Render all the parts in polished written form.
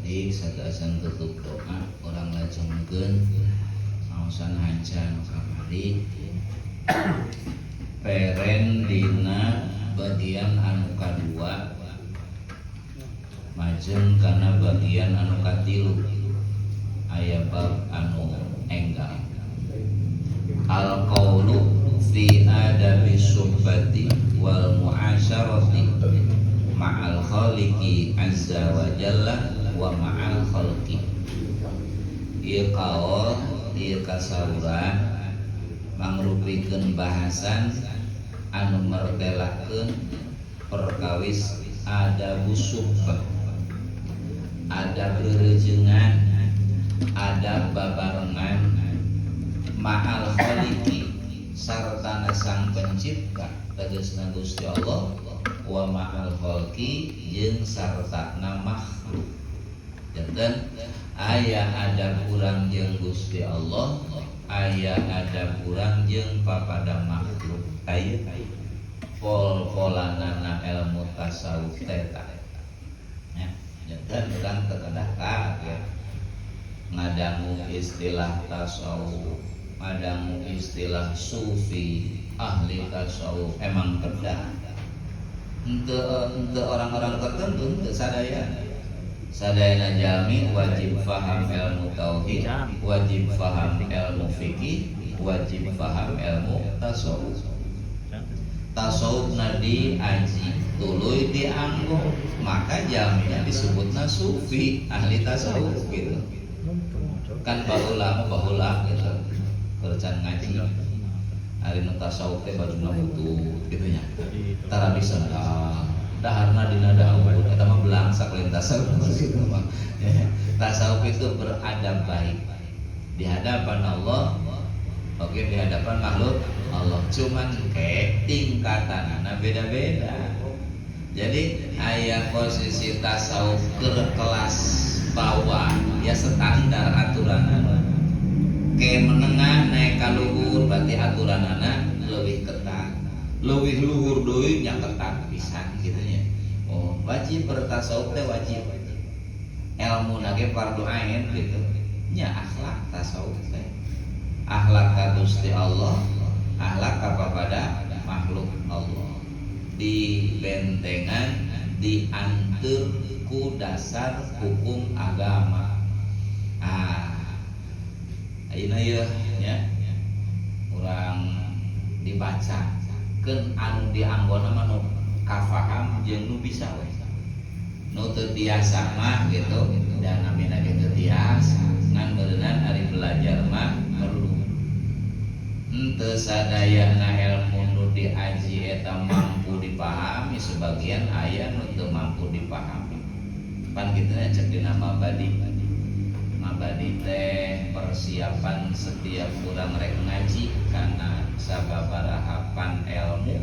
Sakedik sateuacan tutup doa, urang lajengkeun ngaosan hanca nu kamari, peren dina bagian anu kadua, majeng kana bagian anu katilu. Aya bab anu enggal, al qaulu fi adabi suhbati wal muasyarati ma'al khaliqi azza wa jalla wa ma'al khalqi. Ieu kaol, ieu kasauran mangrupikeun bahasan anu mertelakeun perkawis adabus suhbah, adab rerejengan, adab babarengan, ma'al khaliqi sartana sang pencipta, tegasna Gusti Allah, wa ma'al khalqi jeung sartana makhluk. Janten aya adab urang jeung Gusti Allah, aya adab urang jeung papada makhluk. Aya pol-polanana ilmu tasawuf teh tah ya. Janten urang teu kedah kaget ngadangu istilah tasawuf, ngadangu istilah sufi, ahli tasawuf. Emang kedah untuk orang-orang tertentu, untuk sadaya. Sadayana jalmi wajib faham ilmu tauhid, wajib faham ilmu fikih, wajib faham ilmu tasawuf. Tasawuf diaji, tuluy dianggo, maka jalmina disebutna sufi, ahli tasawuf gitu kan. Baheula mah, baheula gitu, keur can ngaji, ari nu tasawuf teh bajuna butut gitu nya, tara disendal, daharna dina daun. Eta mah belangsak, lain tasawuf gitu mah. Tasawuf itu beradab baik di hadapan Allah, oke, di hadapan makhluk Allah. Cuman kayak tingkatanana beda-beda. Jadi aya posisi tasawuf ke kelas bawah ya, standar aturan, ke menengah naik ka luhur berarti aturanana lebih ketat, lebih luhur deui nya, ketat pisan gitu nya. Oh, wajib bertasawuf teh, wajib ilmu nage fardu ain gitu nya. Akhlak tasawuf teh akhlak ka Gusti Allah, akhlak ka pada makhluk Allah, di bentengan, diantar ku dasar hukum agama. Ah, ayeuna ieu nya urang dibaca keun anu dianggona mah nu kafaham jeung nu bisa we. Nu teu tiasa mah gitu dan namina ge teu tiasa, ngan beuneunan ari belajar mah perlu. Henteu sadayana ilmu nu diaji eta mampu dipahami, sebagian aya nu teu mampu dipahami. Pan kitu nya, cek dina mabadi. Mabadi teh persiapan setiap urang rek ngaji karena sababaraha pan ilmu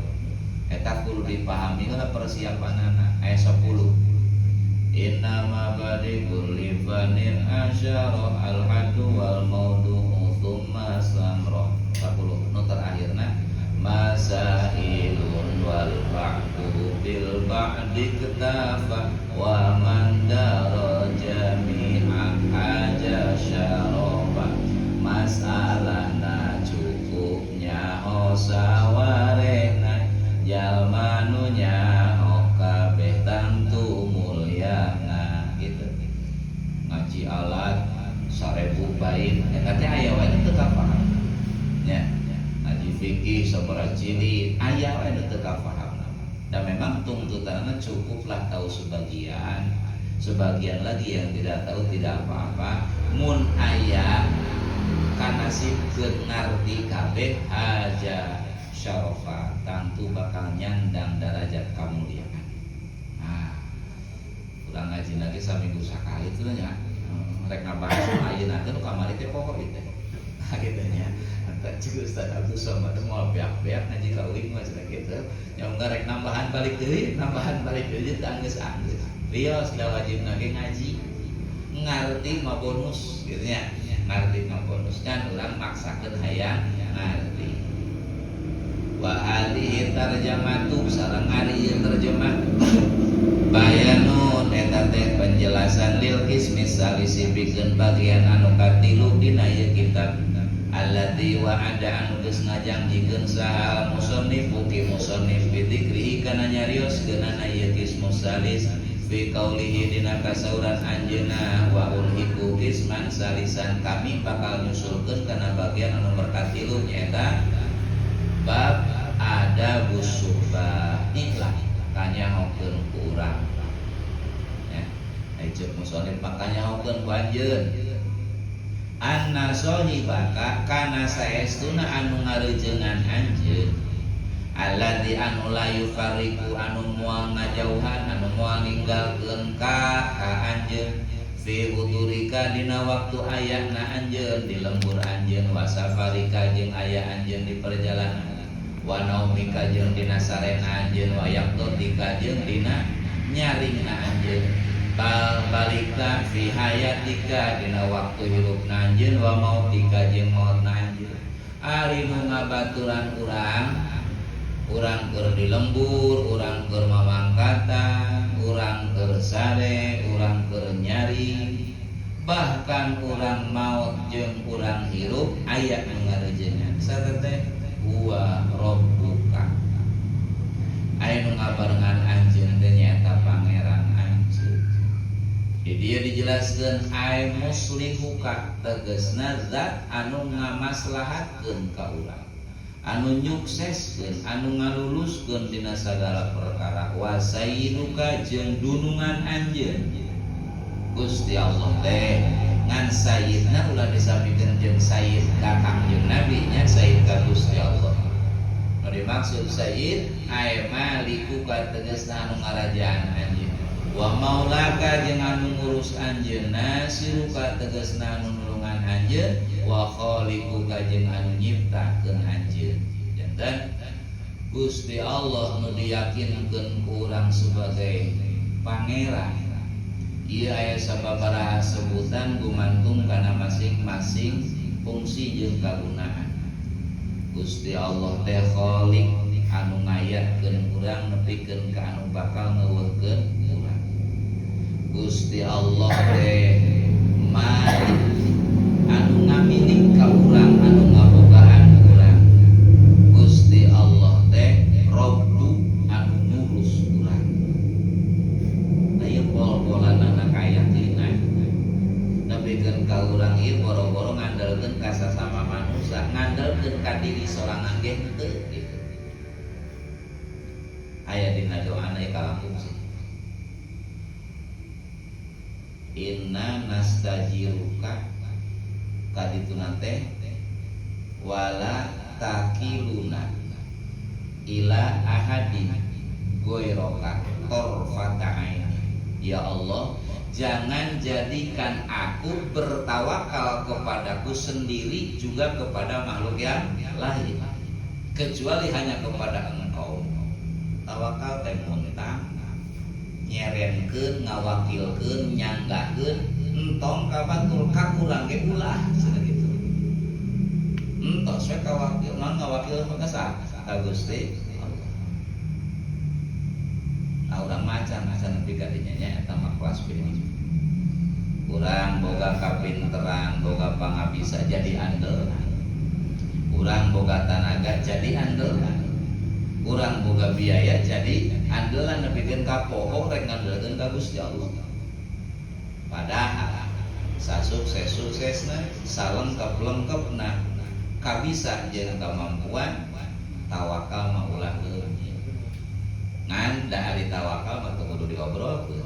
eta kudu dipahami heula persiapanana. Aya 10. Inna mabadi kulli fannin asyara, al haddu wal maudu'u thumma samra. 10 nu terakhirna masailun wal ba'du bil ba'di iktafa wa man dara jami'a haja syarafa. Masalahna cukup nyaho sawarehna, jalma nu nyaho kabeh tangtu mulyana gitu. Ngaji alat 1000 bait eta teh aya wae nu teu kapaham nya. Ngaji fikih sabaraha jilid aya wae nu teu kapaham. Dan memang tuntutannya cukuplah tahu sebagian, sebagian lagi yang tidak tahu tidak apa-apa. Mun aya kanasibkeun ngarti kabeh, haja syarafa, tangtu bakal nyandang derajat kamuliaan. Nah, urang ngaji lagi saminggu sakali itu nya. Rek ngabahas ayeuna teh nu kamari teh pokok ieu teh gitu nya. Cik Ustaz Abdul Somad moal beak-beak ngaji ka uing mah cenah kitu. Nya rek nambahan balik deui, nambahan balik deui teh anggeus-anggeus. Rios da wajibna ge ngaji. Ngarti mah bonus gitu nya. Ngarti mah bonus kan, urang maksakeun hayang ngarti. Wa hadhihi tarjamatu sareng ari ieu terjemah, bayanun eta teh penjelasan, lil qismi. Salisi pikeun bagian anu katilu dina ieu kitab alladzi wa'ada anu geus ngajanjikeun saha musannif ki musannif bi dzikrihi kana nyarioskeunana ieu qismus salis fi qaulihi dina kasauran anjeunna wa ulhiqu qisman salisan kami bakal nyusulkeun kana bagian anu nomor katilu nyaeta bab adabus suhbah iklah kanyahokeun ku urang ya ceuk musannif makanyahokeun ku anjeun anna sahibaka kana saestuna anu ngareujeungan anjeun alladzi anu la yufariqu anu moal ngajauhan anu moal ninggalkeun ka anjeun fi hudurika dina waktu ayana anjeun di lembur anjeun wa safarika jeung aya anjeun di perjalanan wa naumika jeung dina sarena anjeun wa yaqdatika jeung dina nyaringna anjeun bal balikna fi hayatika dina waktu hirupna anjeun wa mautika jeung mautna anjeun. Ari nu ngabaturan urang, urang keur di lembur, urang keur mamangkatan, urang keur sare, urang keur nyaring, bahkan urang maut jeung urang hirup aya nu ngareujeungan. Saha teh? Huwa rabbuka. Aya nu ngabarengan anjeun teh nyaeta pangeran anjeun. Di dieu dijelaskeun ay muslihuka tegasna zat anu ngamaslahatkeun ka urang, anu nyukseskeun, anu ngaluluskeun dina sagala perkara wa sayyiduka jeung dunungan anjeun. Gusti Allah teh ngan sayyidna ulah disamikeun jeung sayyid ka Kangjeng Nabi nya, sayyid ka Gusti Allah. Nu dimaksud sayyid ay malikuka tegasna anu ngarajaan anjeun wa maulaka jeung anu ngurus anjeun nasiruka tegasna anu nulungan anjeun wa khaliquka jeung anu nyiptakeun anjeun. Janten Gusti Allah nu diyakinkeun ku urang sebagai pangeran ieu aya sababaraha sebutan gumantung kana masing-masing fungsi jeung kagunaan. Gusti Allah teh Khaliq anu ngayakeun urang nepikeun ka anu bakal ngeuweuhkeun urang. Gusti Allah teh Malik anu ngamilik ka urang, anu ngabogaan urang. Gusti Allah teh Rabbu anu ngurus urang. Nah, ieu pol-polanana kayakinan nepikeun ka urang ieu boro-boro ngandalkeun ka sasama manusia, ngandalkeun ka diri sorangan ge henteu gitu. Aya dina doana kalangkung sih. Inna nastajiruka kadituna teh wala takiluna ila ahadin goiroka torfata aini. Ya Allah, jangan jadikan aku bertawakal kepadaku sendiri juga kepada makhluk yang lain kecuali hanya kepada Engkau. Tawakal teh muntang nyerenkeun, ngawakilkeun, nyanggakeun entong ka batur ka urang ge ulah cenah kitu. Entos we kawakil, naon ngawakil mah ka saha? Ka Gusti Allah. Nah, urang macan acan nepi ka dinya nya eta mah kelas B. Urang boga kapinteran, boga pangabisa jadi andelan. Urang boga tanaga jadi andelan. Urang boga biaya jadi andelan nepikeun ka poho rek ngandelkeun ka Gusti Allah. Padahal sasukses-suksesna, salengkep-lengkepna, kabisa jeung kemampuan tawakal mah ulah leungit. Ngan da ari tawakal mah teu kudu diobrolkeun.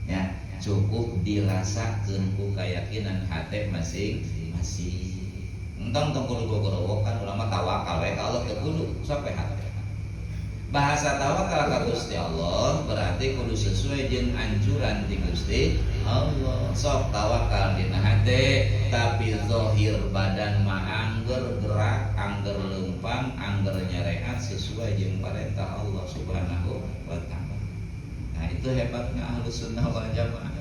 Ya, cukup dirasakeun ku keyakinan hate masing-masing. Entong tong kudu gogorowokan urang mah tawakal we ka Allah teu kudu sampai hate. Bahasa tawakal ka Gusti Allah berarti kudu sesuai jeung anjuran ti Gusti Allah. Sok tawakal dina hate tapi zahir badan mah angger gerak, angger leumpang, angger nyareat sesuai jeung perintah Allah Subhanahu wa taala. Nah, itu hebatnya Ahlus Sunnah wal Jamaah.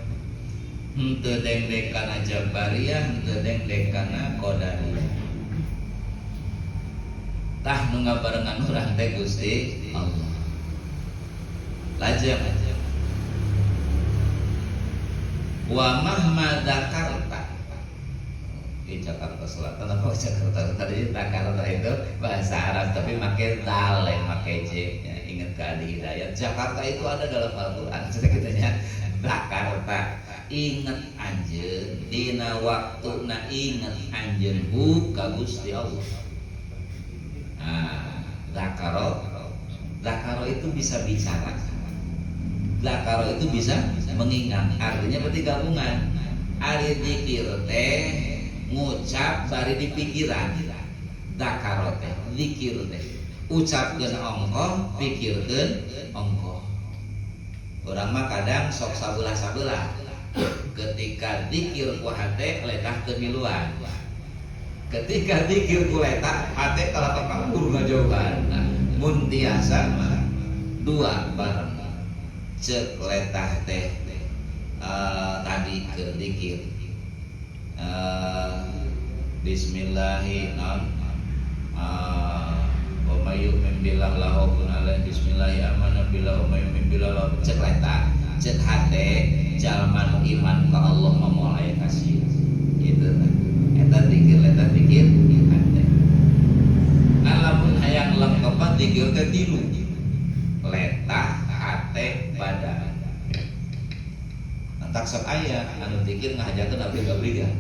Henteu dengdek kana Jabariyah, henteu dengdek kana Qadariyah. Tah nu ngabarengan urang teh Gusti Allah. Lajeng Wa mahma dzakarta di Jakarta Selatan apa Jakarta tadi, Jakarta itu bahasa Arab tapi pakai dal, pakai J ya, ingat ke Adi Hidayat, Jakarta itu ada dalam Al-Quran. Cerita kitanya Jakarta, inget anjeun dina waktuna, inget anjeun hu ka Gusti Allah. Nah, zakaro, zakaro itu bisa bicara, zakaro itu bisa mengingat, artinya berarti gabungan. Ari zikir teh ngucap bari di pikiran. Zakaro teh, zikir teh ucapkeun ongkoh, pikirkeun ongkoh. Urang mah kadang sok sabelah-sabelah. Ketika zikir ku hate, letah teu miluan. Ketika zikir ku letah, hate kalah ka kabur ngajauhan. Nah, mun tiasa mah dua bareng. Cek letah teh tadi ke zikir bismillahi non wa may yu'min billah la khaufun alaihi, bismillahi amana billah wa may yu'min billah la, cek letah, cek hate, jalma nu iman ka Allah mah moal aya kasieun gitu. Tah, eta zikir letah, zikir hate. Nah, lamun hayang lengkap zikir teh tilu: letah, hate, badan. Entak sok aya anu zikir ngahajakeun abrig-abrigan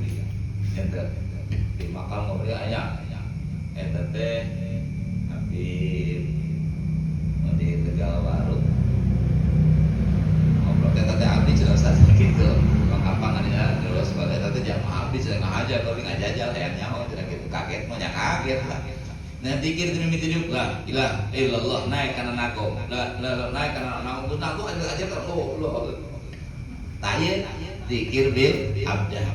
eta di makam ngobrol aya. Eta teh Habib di Tegalwaru ngobrol teh, teh abdi cenah Ustaz gitu, pangkapangan ya terus pada eta teh jamaah abdi cenah ngahaja kalau ngajajal hayang nyaho cenah gitu. Kaget mah nya, kaget lah. Nah, dikir itu mimiti diuk la ilaha illallah, naik kana nagong, la la naik kana nagong, nagong aja aja kan lo lo taya zikir bil abdan.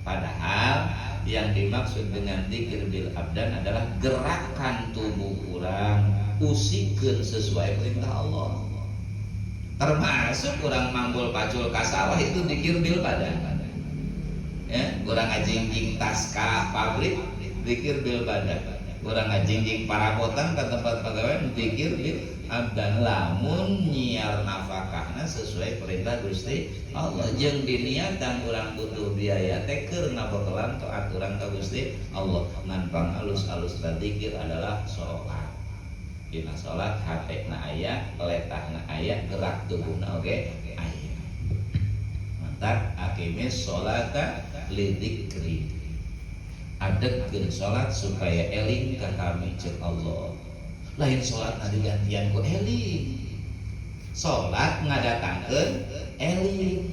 Padahal yang dimaksud dengan zikir bil abdan adalah gerakan tubuh urang usikeun sesuai perintah Allah. Termasuk urang manggul pacul ka sawah itu zikir bil badan ya, urang ngajingjing tas ka pabrik zikir bil badan, urang ngajingjing parabotan ke tempat pegawai zikir bil abdan, lamun nyiar nafakahna sesuai perintah Gusti Allah jeung diniatan urang butuh biaya teh keur ngabekelan taat urang ka Gusti Allah. Ngan pangalus-alus zikir adalah sholat. Dina sholat hatena aya, letahna aya, gerak tubuhna oge aya. Mantap, aqimis sholata lidzikri, adegkeun salat supaya eling ka kami, cek Allah. Lain salat digantian ku eling, salat ngadatangkeun eling.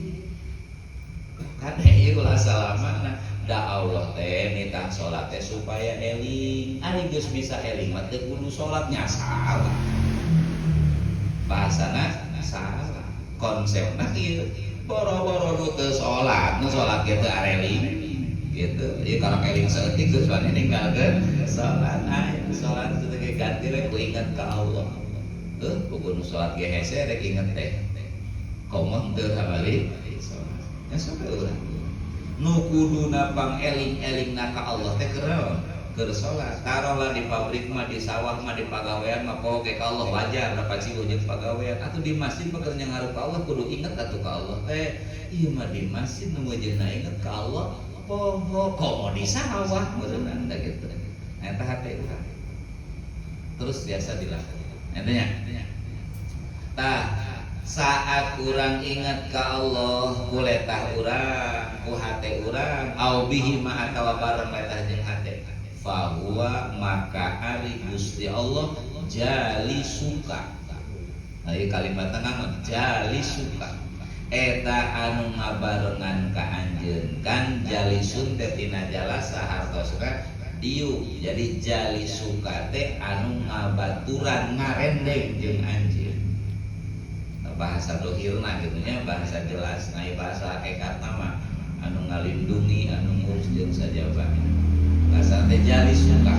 Kade ieu ulah salamana da Allah teh nitah salat teh supaya eling. Ari geus bisa eling mah teu kudu salat nya. Salah bahasana, salah konsepna kieu. Boro-boro nu teu salat, nu salat ge teu areling gitu. Ieu kalau eling saeutik geus wani ninggalkeun salat. Aya salat teu ge ganti we ku inget ka Allah. Heuh, buku nu salat ge hese rek inget teh, komo teu habari salat. Ya sok urang nu kuduna pang eling-elingna ka Allah teh keur naon? Keur salat. Taruhlah di pabrik mah, di sawah mah, di pagawean mah poho ge ka Allah wajar, da paciweuh jeung pagawean. Atuh di masjid mah keur ngarep ka Allah kudu inget atuh ka Allah teh. Ieu mah di masjid nu meujeuhna inget ka Allah poho, komo di sawah meureunna da gitu. Eta hate urang terus biasa dilakukan eta nya. Tah, saat urang ingat ka Allah ku letah urang, ku hate urang, au bihi ma atawa bareng letah jeung hate, fahuwa maka ari Gusti Allah jalisuka. Nah, ieu kalimatna naon? Jalisuka eta anu ngabarengan ka anjeun. Kan jalisun teh tina jalasa hartosna diuk, jadi jalisuka teh anu ngabaturan, ngarendeng jeung anjeun. Nah, bahasa dohirna gitu nya, bahasa jelas. Nah, bahasa hakikatna mah anu ngalindungi, anu ngurus jeung sajabana. Bahasa teh jalisuka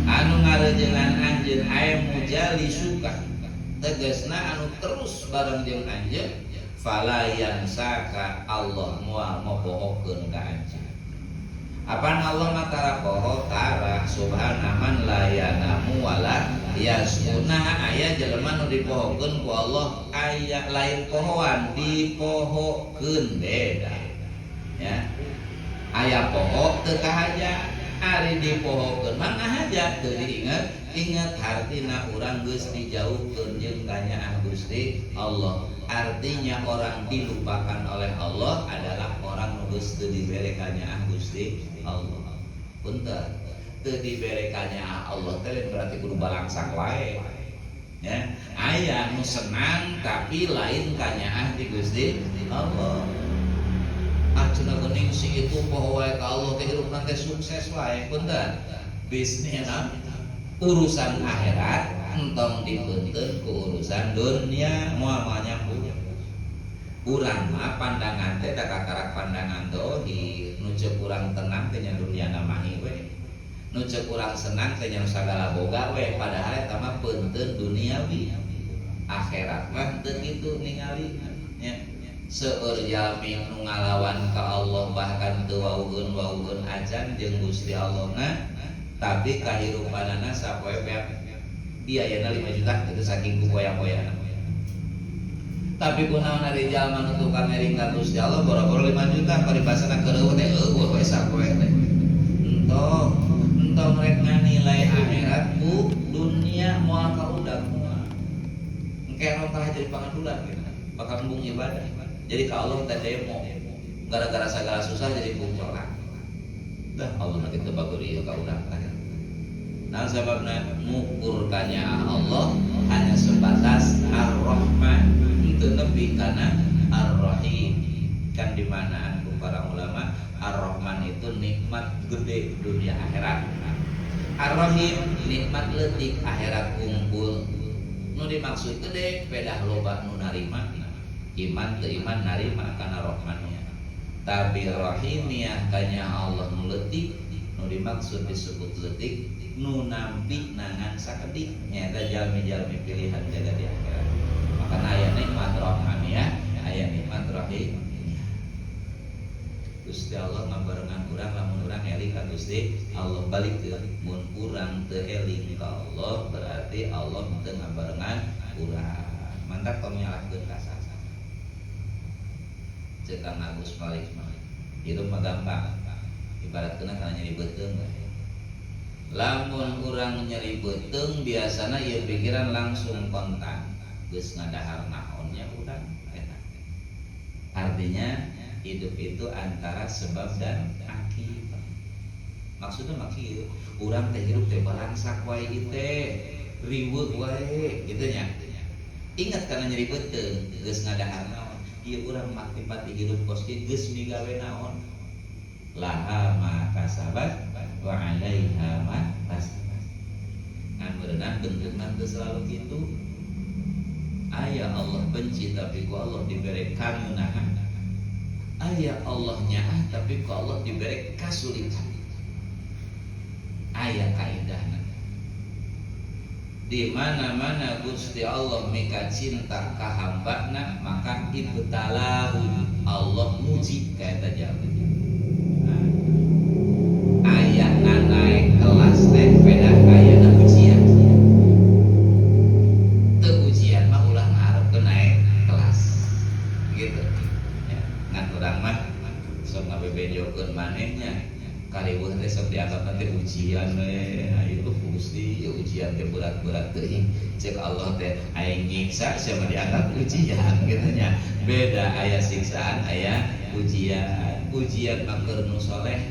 anu ngarejengan anjeun, aya mujalisuka tegasna anu terus bareng jeung anjeun. Fala yansaka, Allah moal mopohokeun ka anjeun. Apaan Allah mah tara poho tara subhana man la yanamu wala yasuna aya jelema nu dipohokeun ku Allah aya lain pohoan dipohokeun beda ya. Aya poho teu kahaja ari dipohokeun mah ngahaja teu diinget ingat hartina urang geus dijauhkeun jeung kanyaah Gusti Allah. Artinya orang dilupakan oleh Allah adalah orang nu geus teu dibere kanyaah Gusti Allah. Punten, teu dibere kanyaah Allah teh lain berarti kudu balangsak wae. Ya, aya nu senang tapi lain kanyaah ti Gusti Allah. Ah cenah geuning si itu poho wae ka Allah teh hirupna teh sukses wae. Punten. Bisnisna urusan akhirat entong dipeunteun ku urusan dunia moal moal nyambung. Urang mah pandangan teh da kakarak pandangan dohir nu ceuk urang tenang teh nya dunia mahi we. Nu ceuk urang senang teh nya sagala boga we padahal eta mah peunteun duniawi. Akhirat mah teu kitu ningali nya. Seueur jalmi nu ngalawan ka Allah bahkan teu wauheun-wauheun acan jeung Gusti Allahna tapi kahirupanana sapoe beak biayana 5 juta itu saking ku poya-poyana. Tapi kunaon ari jalma nu tukang ngiring ka Gusti Allah boro-boro 5 juta paribasana keur teh eueuh we sapoe teh. Entong entong rek nganilai akhirat ku dunia moal kaundang moal. Engke tah jadi pangadulan gitu. Bakal embung ibadah. Jadi ka Allah teh demo. Gara-gara segala susah jadi bungcolak. Dah Allah nanti teu bagur ieu ka urang tah. Nah sebabna ngukur kanyaah Allah hanya sebatas Ar-Rahman itu lebih karena Ar-Rahim. Kan di mana para ulama Ar-Rahman itu nikmat gede dunia akhirat. Ar-Rahim nikmat leutik akhirat kumpul. Nu dimaksud gede pedah loba nu narima. Iman teu iman narima kana Rahmannya. Tapi Rahimiyah kanya Allah nu leutik, nu dimaksud disebut leutik nu nampi nangan sakedik nyaeta jalmi-jalmi pilihan jaga di akhirat. Maka aya nikmat rahmaniyah, aya nikmat rahim. Gusti Allah ngabarengan urang lamun urang eling ka Gusti Allah balik ke mun urang teu eling ka Allah berarti Allah teu ngabarengan urang. Mantap tong nyalahkeun ka saha. Ceuk Kang Agus Malik mah hidup mah gampang. Ibaratkeun kana nyeri beuteung we. Lamun urang nyeri beuteung biasana ieu pikiran langsung kontan. Geus ngadahar naonnya urang eta. Artinya hidup itu antara sebab dan akibat. Maksudnya mah kieu, urang teh hirup teh balangsak wae ieu teh, riweuh wae kitu nya. Ingat kana nyeri beuteung, geus ngadahar naon. Ieu urang mati-pati hirup kos kieu geus migawe naon. Laha ma kasabat wa 'alaiha ma kasabat. Ngan berenang bentukna teu selalu kitu. Aya Allah benci tapi ku Allah diberi kangenahan. Aya Allah nyaah tapi ku Allah diberi kasulitan. Aya kaidahna. Di mana-mana Gusti Allah mika cinta ka hambana maka ibtalahu Allah muji ka eta jalma. Nah, ayana naik kelas teh beda ayana ujian. Teu ujian mah ulah ngarepkeun naik kelas. Gitu. Ya, ngan urang mah sok ngabebejokeun manehnya. Kariweuh teh sok dianggap teh ujian we. Ayo Gusti, ujian teh berat-berat teuing. Cek Allah teh aing nyiksa sia mah dianggap ujian gitu nya. Beda aya siksaan aya ujian. Ujian mah keur nu soleh.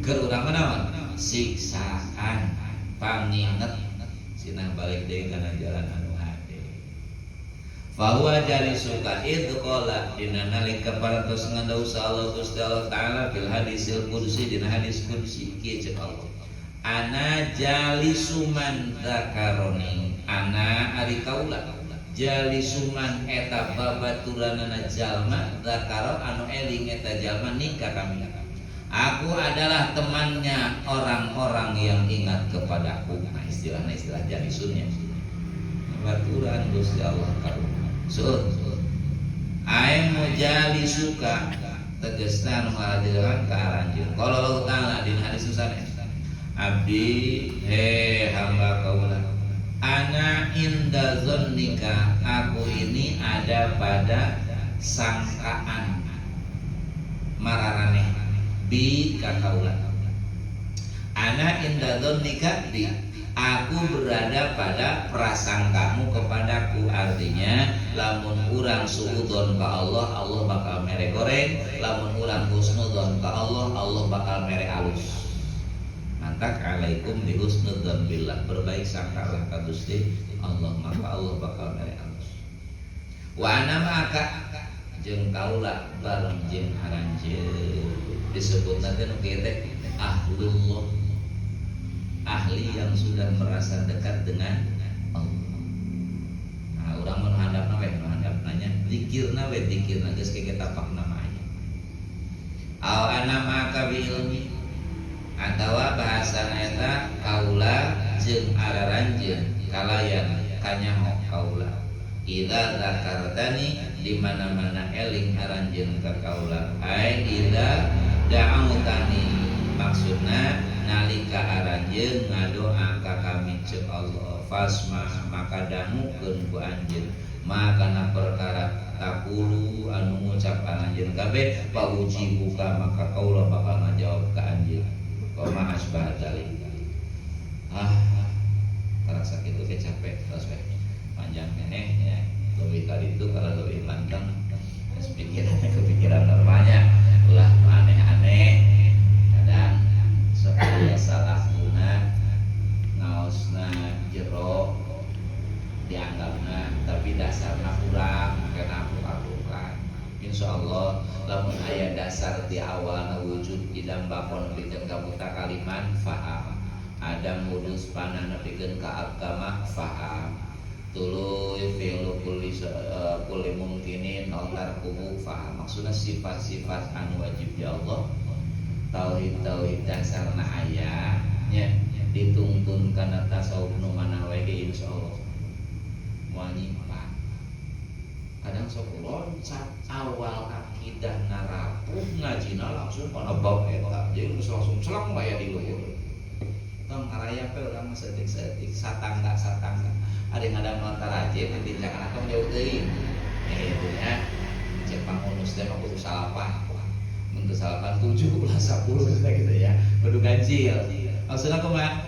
Keur urang mah naon? Siksaan. Panginget sinah balik deui kana jalan anu hade. Fahuwa jalisuka id qala dina nalika parantos ngandau Allah Gusti Allah Ta'ala fil hadisil qudsi dina hadis qudsi kieu ceuk Allah. Ana jalisuman dzakaroni ana ari kaula jalisuman eta babaturanana jalma dzakaro anu eling eta jalma nikah kami. Aku adalah temannya orang-orang yang ingat kepadaku. Nah istilahnya istilah jalisunnya. Baturan Gusti Allah karunya. Seueur. Aing mujalisuka Tegasna anu ngalajeungan ka aranjeun. Qala Allah Ta'ala dina hadis sanes. Abdi, he hamba kaula, ana inda dzannika, aku ini ada pada sangkaan mararaneh bi ka kaula. Ana inda dzannika bi, aku berada pada prasangkamu kepadaku. Artinya lamun urang suudzon ka Allah, Allah bakal mere goreng. Lamun urang husnudzon ka Allah, Allah bakal mere alus. Mantak alaikum bi husnudzon billah, berbaik sangkalah ka Gusti Allah, maka Allah bakal mere alus. Wa ana ma'aka, jeung kaula bareng jeung aranjeun. Disebut nanti nu kieu teh ahlullah, ahli yang sudah merasa dekat dengan Allah. Nah, urang mun handapna we, nu handap nanya, zikirna we, zikirna geus ke tapakna mah aya. Au ana ma'aka bi ilmi, atawa bahasana eta kaula jeung araranjeun kalayan kanyaho kaula. Idza zakartani, di mana-mana eling aranjeun ka kaula. Ai idza da'autani, maksudna nalika aranjeun ngadoa ka kami ceuk Allah, fasma, maka dangukeun ku anjeun makana perkara taqulu anu ngucap anjeun kabeh, fa ujibuka, maka kaula bakal ngajawab ka anjeun. Wa ma asbah dzalik. Ah, karasa kitu ge capek terus we panjang keneh ya, lebih kali itu kalau lebih manteng terus pikiran kepikiran normalnya, ulah aneh-aneh. Kadang sok aya salahuna, ngaosna jero dianggapna, tapi dasarna kurang, kena aku-akukan. Insyaallah lamun aya dasar di awalna wujud idam bakon pikeun ka mutakaliman faham, adam wudus panah nepikeun ka agama faham, tuluy fi'lu kulli kulli mumkinin au tarkuhu faham. Maksudna sifat-sifat anu wajib di Allah, tauhid tauhid dasarna aya nya, dituntun kana tasawuf nu mana wae ge insyaallah moal nyimpang. Kadang sok loncat awal akidah narapuh, ngajina langsung kana bab eta, jadi geus langsung celeng aya di luhur. Tong ngarayap we, urang mah saeutik-saeutik, satangga satangga. Ada yang ada taraje ditinjakan atau jauh teuing itu nya. Cek pangunus teh mah kudu salapan, mun teu salapan 7, ulah 10 gitu ya, kudu ganjil. Maksudna kumaha?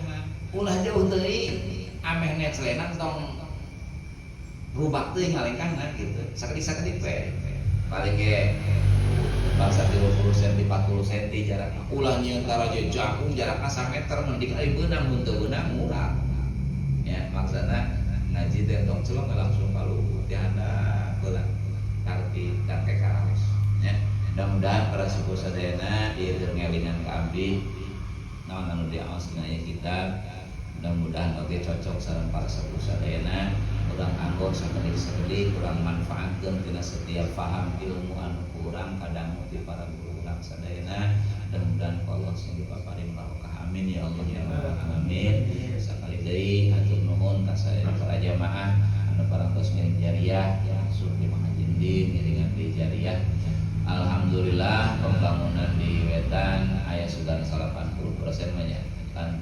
Ulah jauh teuing, ameh neclenan tong rubak teuing ngalengkahna gitu, sakedik-sakedik we. Paling ge bangsa 30 cm, 40 cm jarakna. Ulah nyieun taraje jangkung jarakna 1 meter, mending ari beunang, mun teu beunang murah ya. Maksudna ngaji teh tong celong langsung kaluhur, di handap heula, tartib dan karaos ya. Mudah-mudahan para sepuh sadayana ieu keur ngelingan ka abdi naon anu diaos dina ieu kitab. Mudah-mudahan oge cocok sareng para sepuh sadayana. Urang anggo sakedik-sakedik, urang manfaatkeun tina setiap faham ilmu anu kurang kadang ti para guru urang sadayana. Mudah-mudahan ku Allah sing dipaparin barokah. Amin ya Allah ya rabbal alamin. Sakali deui hatur nuhun ka sadaya para jamaah anu parantos ngiring jariah langsung di Mahajindin, ngiringan di jariah. Alhamdulillah, pembangunan di wetan aya sugan 80% mah nya.